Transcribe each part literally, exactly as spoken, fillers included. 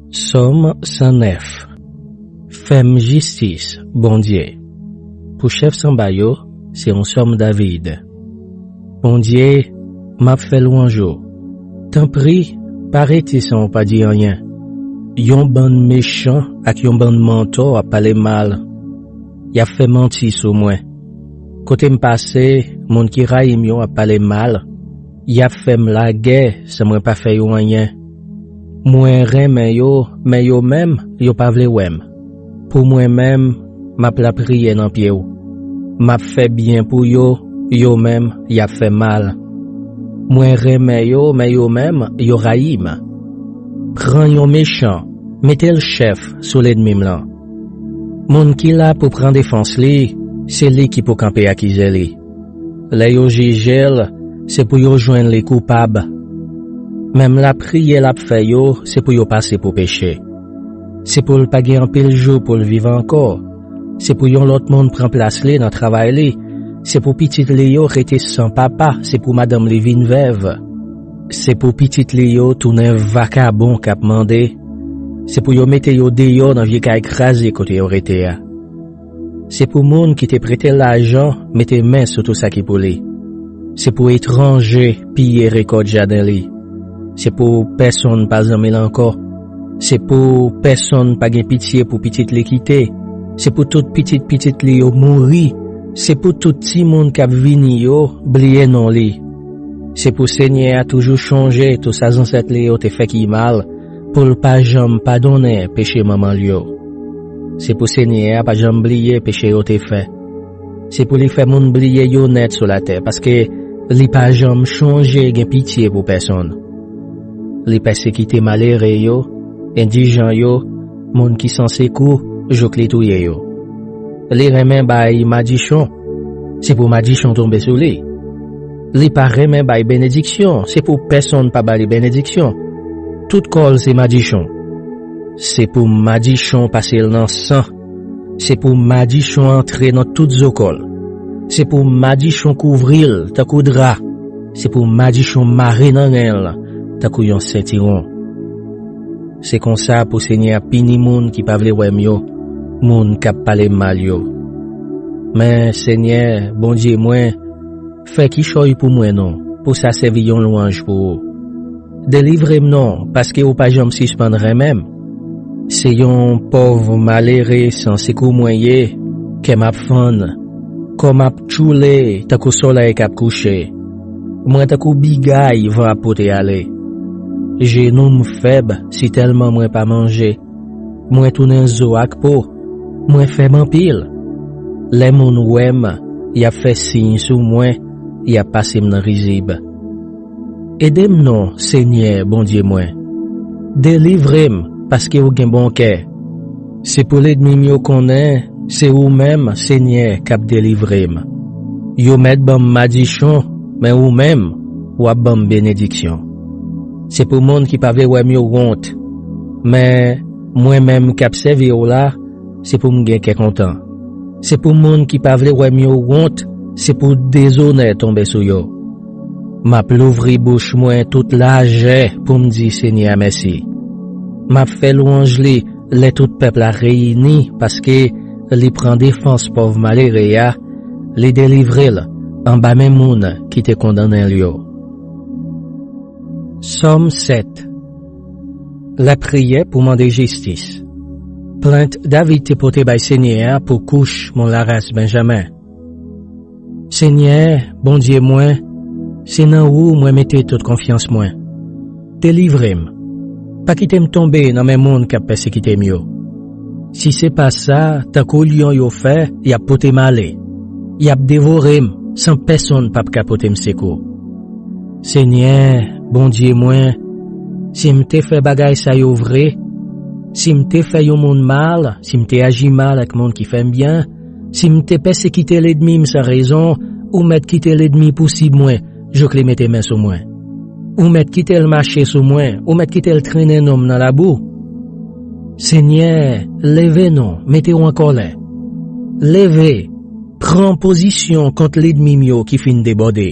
Sòm san nèf. Fè m jistis, Bondye. Pou chèf sanba yo, se yon sòm David. Bondye, m ap fè lwanj ou. Tanpri, pa rete san w pa di anyen. Yon bann mechan ak yon bann mantò ap pale mal. Y ap fè manti sou mwen. Kote m pase, moun ki rayi m yo ap pale mal. Y ap fè m lagè san mwen pa fè yo anyen. Mwen renmen yo, men yo menm, yo pa vle wè m. Pou mwen menm, m ap lapriyè nan pye w. M ap fè byen pou yo, yo menm, y ap fè mal. Mwen renmen yo, men yo menm, yo rayi m. Pran yon mechan, mete l chèf sou lènmi m lan. Moun ki la pou pran defans li, se li ki pou kanpe akize li. Lè yo jije l, se pou yo jwenn li koupab. Menm lapriyè l ap fè yo, se pou yo pase pou peche. Se pou l pa gen anpil jou pou l viv ankò. Se pou yon lòt moun pran plas li nan travay li. Se pou pitit li yo rete san papa, se pou madanm li vin vèv. Se pou pitit li yo tounen vakabon k ap mande. Se pou yo mete yo deyò nan vye kay kraze kote yo rete a. Se pou moun ki te prete l lajan mete men sou tou sa ki pou li. Se pou etranje piye rekòt jaden li. Se pou pèsonn pa zanmi l ankò. Se pou pèsonn pa gen pitye pou pitit li kite. Se pou tout pitit pitit li yo mouri. Se pou tout timoun k ap vini yo bliye non li. Se pou Senyè a toujou chonje tou sa zansèt li yo te fè ki mal, pou l pa janm padonnen peche manman l yo. Se pou Senyè a pa janm bliye peche yo te fè. Se pou li fè moun bliye yo nèt sou latè, paske li pa janm chonje gen pitye pou pèsonn. Li pèsekite malere yo, endijan yo, moun ki san sekou, jouk li touye yo. Li renmen bay madichon, se pou madichon tonbe sou li. Li pa renmen bay benediksyon, se pou pèsonn pa ba li benediksyon. Tout kò l se madichon. Se pou madichon pase l nan san. Se pou madichon antre nan tout zo kò l. Se pou madichon kouvri l tankou dra. Se pou madichon mare nan ren l tankou yon sentiwon. Se konsa pou Senyè a pini moun ki pa vle wè m yo, moun k ap pale m mal yo. Men, Senyè, Bondye mwen, fè kichòy pou mwen non, pou sa sèvi yon lwanj pou ou. Delivre m non, paske ou pa janm sispann renmen m. Se yon pòv malere san sekou mwen ye, kè m ap fann, kò m ap tchoule tankou solèy k ap kouche. Mwen tankou bigay van ap pote ale. Jenou m fèb sitèlman mwen pa manje. Mwen tounen zo ak po. Mwen fèb anpil. Lè moun wè m, y ap fè siy sou mwen, y ap pase m nan rizib. Ede m non, Senyè, Bondye mwen. Delivre m, paske ou gen bon kè. Se pou lènmi m yo konnen se ou menm, Senyè, k ap delivre m. Yo mèt ban m madichon, men ou menm, w ap ban m benediksyon. Se pou moun ki pa vle wè m yo wont. Men, mwen menm k ap sèvi w la, se pou m gen kè kontan. Se pou moun ki pa vle wè m yo wont, se pou dezonè tonbe sou yo. M ap louvri bouch mwen tout lajè pou m di Senyè a mèsi. M ap fè lwanj li lè tout pèp la reyini, paske li pran defans pòv malere a, li delivre l anba men moun ki te kondannen l yo. Sòm sèt. Lapriyè pou mande jistis. Plent David te pote bay Senyè a pou kouch mon laras Benjamen. Senyè, Bondye mwen, se nan ou mwen mete tout konfyans mwen. Delivre m. Pa kite m tonbe nan men moun k ap pèsekite m yo. Si se pa sa, tankou lyon yo fè, y ap pote m ale. Y ap devore m, san pèsonn p ap ka pote m sekou. Senyè, Bondye mwen, si m te fè bagay sa yo vre, si m te fè yon moun mal, si m te aji mal ak moun ki fè m byen, si m te pèsekite lènmi m san rezon, ou mèt kite lènmi pousib mwen, jouk li mete men sou mwen. Ou mèt kite l mache sou mwen, ou mèt kite l trennen non m nan labou. Senyè, leve non, mete w an kòlè. Leve, pran pozisyon kont lènmi m yo ki fin debòde.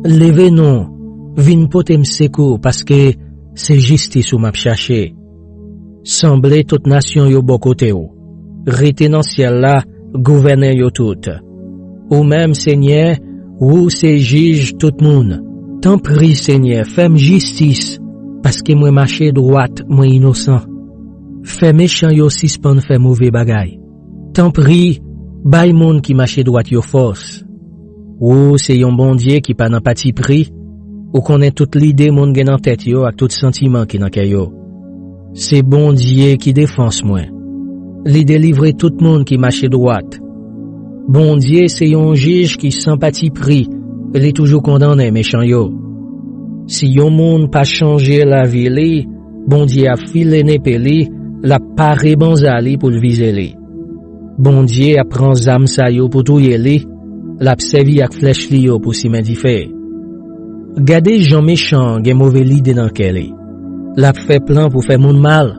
Leve non, vin pote m sekou, paske se jistis ou m ap chache. Sanble tout nasyon yo bò kote w. Rete nan syèl la, gouvène yo tout. Ou menm, Senyè, ou se jij tout moun. Tanpri, Senyè, fè m jistis, paske mwen mache dwat, mwen inosan. Fè mechan yo sispann fè move bagay. Tanpri, bay moun ki mache dwat yo fòs. Ou se yon Bondye ki pa nan patipri, ou konnen tout lide moun gen nan tèt yo ak tout santiman ki nan kè yo. Se Bondye ki defans mwen. Li delivre tout moun ki mache dwat. Bondye se yon jij ki san patipri, li toujou kondannen mechan yo. Si yon moun pa chanje lavi li, Bondye ap file nepe li, l ap pare banza li pou l vize li. Bondye ap pran zam sa yo pou touye li, l ap sèvi ak flèch li yo pou simen dife. Gade jan mechan an gen move lide nan kè li. L ap fè plan pou fè moun mal,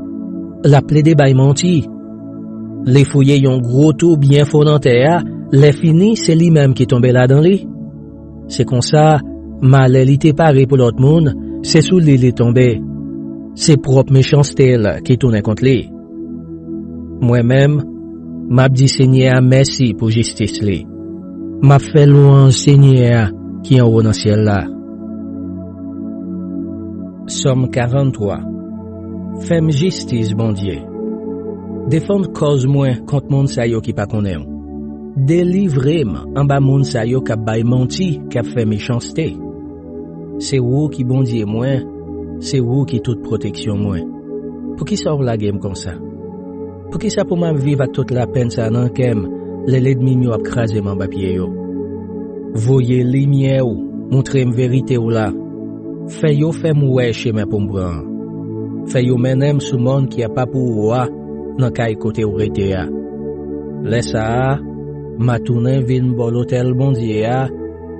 l ap plede bay manti. Li fouye yon gwo tou byen fon nan tè a, lè fini se li menm ki tonbe ladan li. Se konsa, malè li te pare pou lòt moun, se sou li li tonbe. Se pwòp mechanste l ki tounen kont li. Mwen menm, m ap di Senyè a mèsi pou jistis li. M ap fè lwanj Senyè a ki anwo nan syèl la. Sòm karannntwa. Fè m jistis, Bondye. Defann kòz mwen kont moun sa yo ki pa konnen w. Delivre m anba moun sa yo k ap bay manti, k ap fè mechanste. Se ou ki Bondye mwen, se ou ki tout pwoteksyon mwen. Poukisa w lage m konsa? Poukisa pou m ap viv ak tout lapenn sa nan kè m, lè lènmi m yo ap kraze m anba pye yo? Voye limyè w montre m verite w la. Fè yo fè m wè chemen pou m pran an. Fè yo mennen m sou mòn ki apa pou ou a, nan kay kote w rete a. Lè sa a, m a tounen vin bò lotèl Bondye a,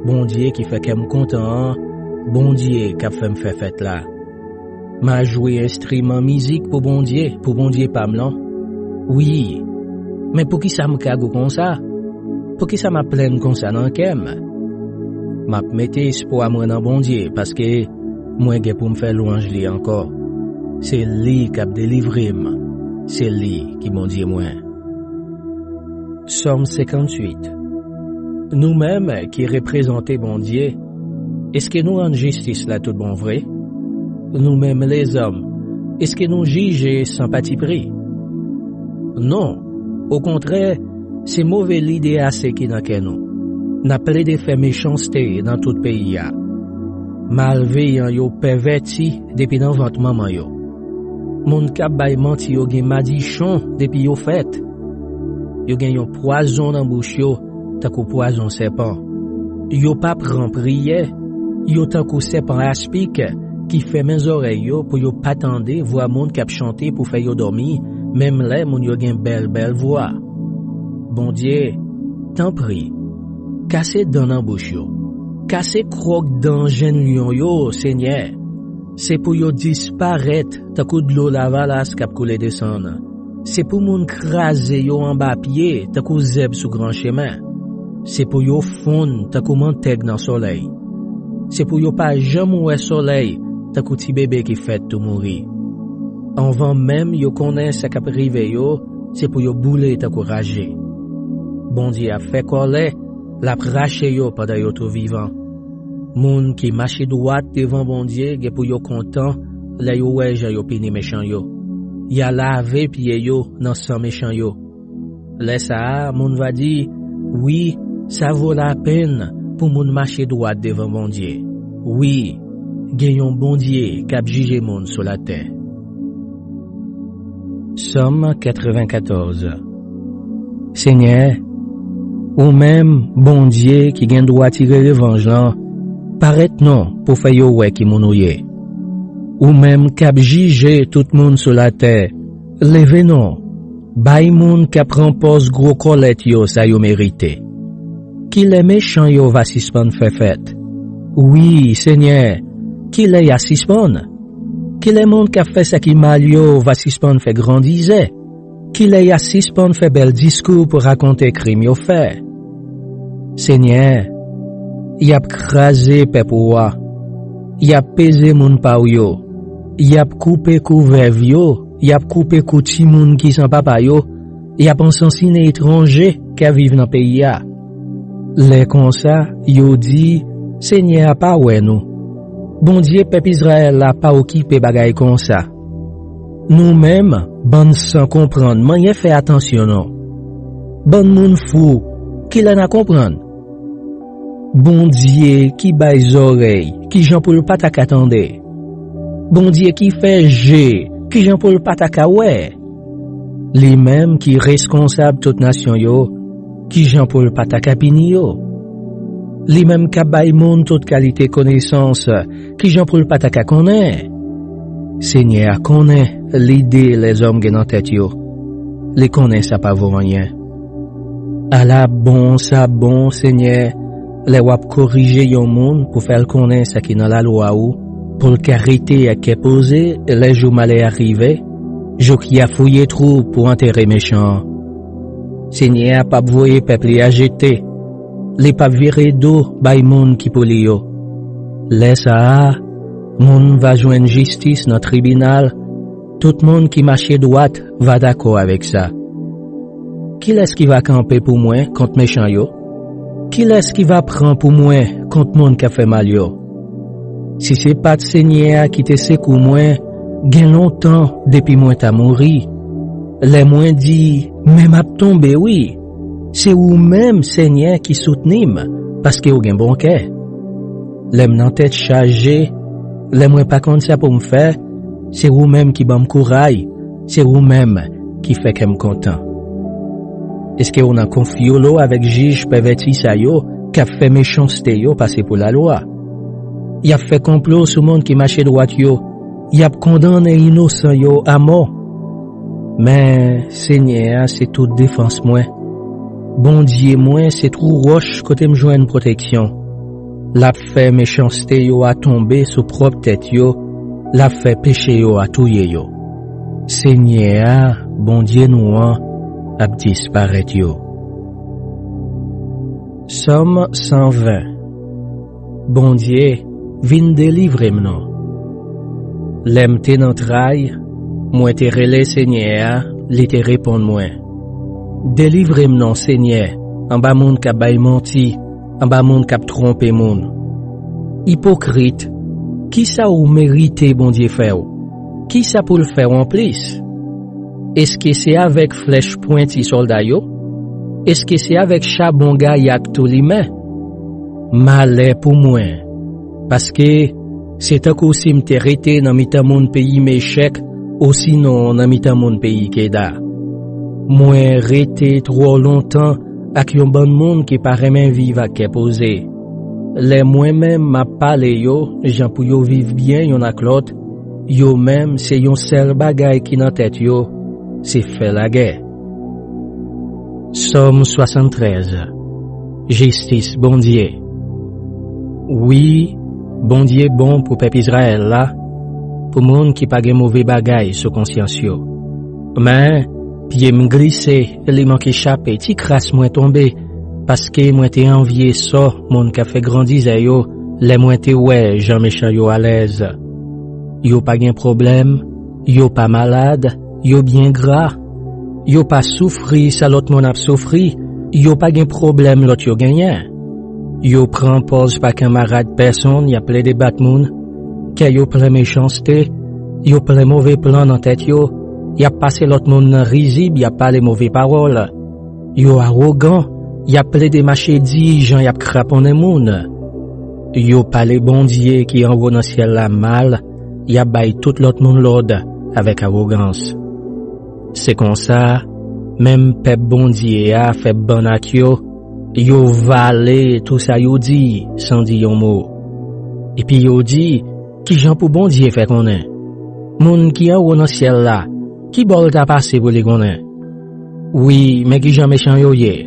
Bondye ki fè kè m kontan an, Bondye k ap fè m fè fèt la. M a jwe enstriman mizik pou Bondye, pou Bondye pa m lan. Wi, men poukisa m kagou konsa? Poukisa m ap plenn konsa nan kè m? M ap mete espwa mwen nan Bondye, paske mwen gen pou m fè lwanj li ankò. Se li k ap delivre m. Se li ki Bondye mwen. Sòm senkantuit. Nou menm ki reprezante Bondye, èske nou rann jistis la tout bon vre? Nou menm lezòm, èske nou jije san patipri? Non, okontrè, se move lide ase ki nan kè nou. N ap plede fè mechanste nan tout peyi a. Malveyan yo pèvèti depi nan vant manman yo. Moun k ap bay manti yo gen madichon depi yo fèt. Yo gen yon pwazon nan bouch yo, tankou pwazon sèpan. Yo pa pran priyè, yo tankou sèpan aspik ki fèmen zòrèy yo pou yo pa tande vwa moun k ap chante pou fè yo dòmi, menm lè moun yo gen bèl bèl vwa. Bondye, tanpri, kase dan nan bouch yo. Kase kwòk dan jenn lyon yo, Senyè. Se pou yo disparèt tankou dlo lavalas k ap koule desann. Se pou moun kraze yo anba pye tankou zèb sou gran chemen. Se pou yo fonn tankou mantèg nan solèy. Se pou yo pa janm wè solèy tankou ti bebe ki fèt tou mouri. Anvan menm yo konnen sa k ap rive yo, se pou yo boule tankou raje. Bondye ap fè kòlè, l ap rache yo pandan yo tou vivan. Moun ki mache dwat devan Bondye gen pou yo kontan lè yo wè jan yo pini mechan yo. Y a lave pye yo nan san mechan yo. Lè sa a, moun va di, wi, sa vo lapenn pou moun mache dwat devan Bondye. Wi, gen yon Bondye k ap jije moun sou latè. Sòm katrevenkatòz. Senyè, ou menm, Bondye ki gen dwa tire revanj lan, parèt non pou fè yo wè ki moun ou ye. Ou menm k ap jije tout moun sou latè, leve non, bay moun k ap pran pòz gwo kòlèt yo sa yo merite. Kilè mechan yo va sispann fè fèt? Wi, Senyè, kilè y a sispann? Kilè moun k ap fè sa ki mal yo va sispann fè grandizè? Kilè y a sispann fè bèl diskou pou rakonte krim yo fè? Senyè, y ap kraze pèp ou a, y ap peze moun pa w yo, y ap koupe kou vèv yo, y ap koupe kou timoun ki san papa yo, y ap ansansinen etranje k ap viv nan peyi a. Lè konsa, yo di, Senyè a pa wè nou. Bondye pèp Izrayèl la pa okipe bagay konsa. Nou menm, bann san konprann, manyen fè atansyon non. Bann moun fou, kilè n a konprann? Bondye ki bay zòrèy, kijan pou l pa ta ka tande? Bondye ki fè je, kijan pou l pa ta ka wè? Li menm ki reskonsab tout nasyon yo, kijan pou l pa ta ka pini yo? Li menm k ap bay moun tout kalite konesans, kijan pou l pa ta ka konnen? Senyè a konnen lide lèzòm gen nan tèt yo. Li konnen sa pa vo anyen. Ala bon sa bon, Senyè, lè w ap korije yon moun pou fè l konnen sa ki nan lalwa ou, pou l ka rete ak kè poze lè jou malè a rive, jou ki a fouye twou pou antere mechan an. Senyè a p ap voye pèp li a jete, li p ap vire do bay moun ki pou li yo. Lè sa a, moun va jwenn jistis nan tribinal, tout moun ki mache dwat va dakò avèk sa. Kilès ki va kanpe pou mwen kont mechan yo? Kilès ki va pran pou mwen kont moun k ap fè mal yo? Si se pa t Senyè a ki te sekou mwen, gen lontan depi mwen ta mouri. Lè mwen di, Men m ap tonbe, wi, se ou menm, Senyè, ki soutni m, paske w gen bon kè. Lè m nan tèt chaje, lè mwen pa konn sa pou m fè, se ou menm ki ban m kouray, se ou menm ki fè kè m kontan. Èske w nan konfyolo avèk jij pèvèti sa yo k ap fè mechanste yo pase pou lalwa? Y ap fè konplo sou moun ki mache dwat yo, y ap kondannen inosan yo amò. Men, Senyè a se tout defans mwen. Bondye mwen se twou wòch kote m jwenn pwoteksyon. L ap fè mechanste yo a tonbe sou pwòp tèt yo, l ap fè peche yo a touye yo. Senyè a, Bondye nou an, ap disparèt yo. Sòm san ven. Bondye, vin delivre m non. Lè m te nan tray, mwen te rele Senyè a, li te reponn mwen. Delivre m non, Senyè, anba moun k ap bay manti, anba moun k ap twonpe moun. Ipokrit, kisa ou merite Bondye fè w? Kisa pou l fè w anplis? Èske se avèk flèch pwenti sòlda yo? Èske se avèk chabon gayak tou limen? Malè pou mwen! Paske se tankou si m te rete nan mitan moun peyi Mechèk, osinon nan mitan moun peyi Keda. Mwen rete twò lontan ak yon bann moun ki pa renmen viv ak kè poze. Lè mwen menm m ap pale yo jan pou yo viv byen youn ak lòt, yo menm se yon sèl bagay ki nan tèt yo, se fè lagè. Sòm swasanntrèz. Jistis Bondye. Wi, Bondye bon pou pèp Izrayèl la, pou moun ki pa gen move bagay sou konsyans yo. Men, pye m glise, li manke chape, ti kras mwen tonbe, paske mwen te anvye sò moun k ap fè grandizè yo lè mwen te wè jan mechan yo alèz. Yo pa gen pwoblèm, yo pa malad, yo byen gra. Yo pa soufri sa lòt moun ap soufri, yo pa gen pwoblèm lòt yo genyen. Yo pran pòz pa kanmarad pèsonn, y ap plede bat moun. Kè yo plen mechanste, yo plen move plan nan tèt yo, y ap pase lòt moun nan rizib, y ap pale move pawòl. Yo awogan, y ap plede mache di jan y ap kraponnen moun. Yo pale Bondye ki anwo nan syèl la mal, y ap bay tout lòt moun lòd avèk awogans. Se konsa, menm pèp Bondye a fè bann ak yo, yo vale tou sa yo di san di yon mo. Epi yo di, Kijan pou Bondye fè konnen? Moun ki anwo nan syèl la, ki bò l ta pase pou li konnen? Wi, men kijan mechan yo ye.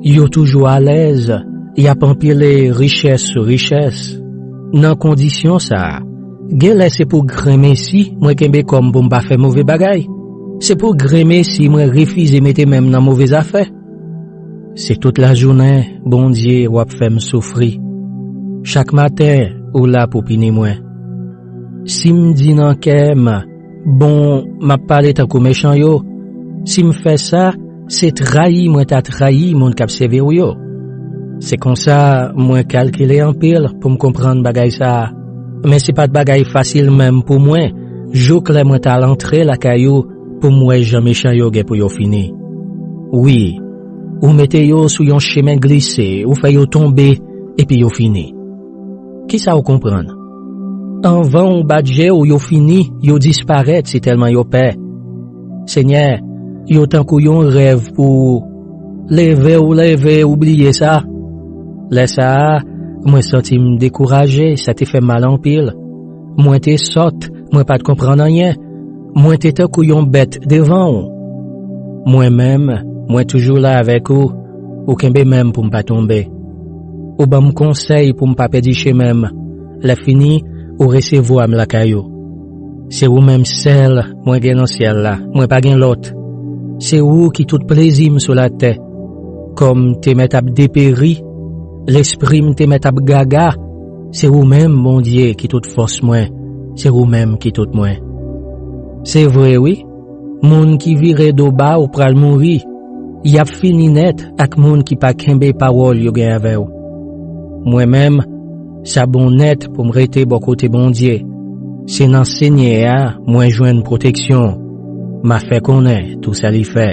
Yo toujou alèz, y ap anpile richès sou richès. Nan kondisyon sa a, genlè se pou grenmesi mwen kenbe kò m pou m pa fè move bagay. Se pou grenmesi mwen refize mete men m nan move zafè. Se tout lajounen, Bondye, w ap fè m soufri. Chak maten, ou la pou pini mwen. Si m di nan kè m, Bon, m ap pale tankou mechan yo. Si m fè sa, se trayi mwen ta trayi moun k ap sèvi w yo. Se konsa, mwen kalkile anpil pou m konprann bagay sa a. Men se pa t bagay fasil menm pou mwen, jouk lè mwen t al antre lakay ou pou m wè jan mechan yo gen pou yo fini. Wi, ou mete yo sou yon chemen glise, ou fè yo tonbe, epi yo fini. Kisa w konprann? Anvan w bat je w, yo fini, yo disparèt sitèlman yo pè. Senyè, yo tankou yon rèv pou ou. Leve w leve, ou bliye sa. Lè sa a, mwen santi m dekouraje, sa te fè m mal anpil. Mwen te sòt, mwen pa t konprann anyen. Mwen te tankou yon bèt devan w. Mwen menm, mwen toujou la avèk ou. Ou kenbe men m pou m pa tonbe. Ou ban m konsèy pou m pa pèdi chemen m. Lè fini, ou resevwa m lakay ou. Se ou menm sèl mwen gen nan syèl la, mwen pa gen lòt. Se ou ki tout plezi m sou latè. Kò m te mèt ap deperi, lespri m te mèt ap gaga. Se ou menm, Bondye, ki tout fòs mwen. Se ou menm ki tout mwen. Se vre, wi, moun ki vire do ba w pral mouri. Y ap fini nèt ak moun ki pa kenbe pawòl yo gen avè w. Mwen menm, sa bon nèt pou m rete bò kote Bondye. Se nan Senyè a mwen jwenn pwoteksyon. M a fè konnen tou sa li fè.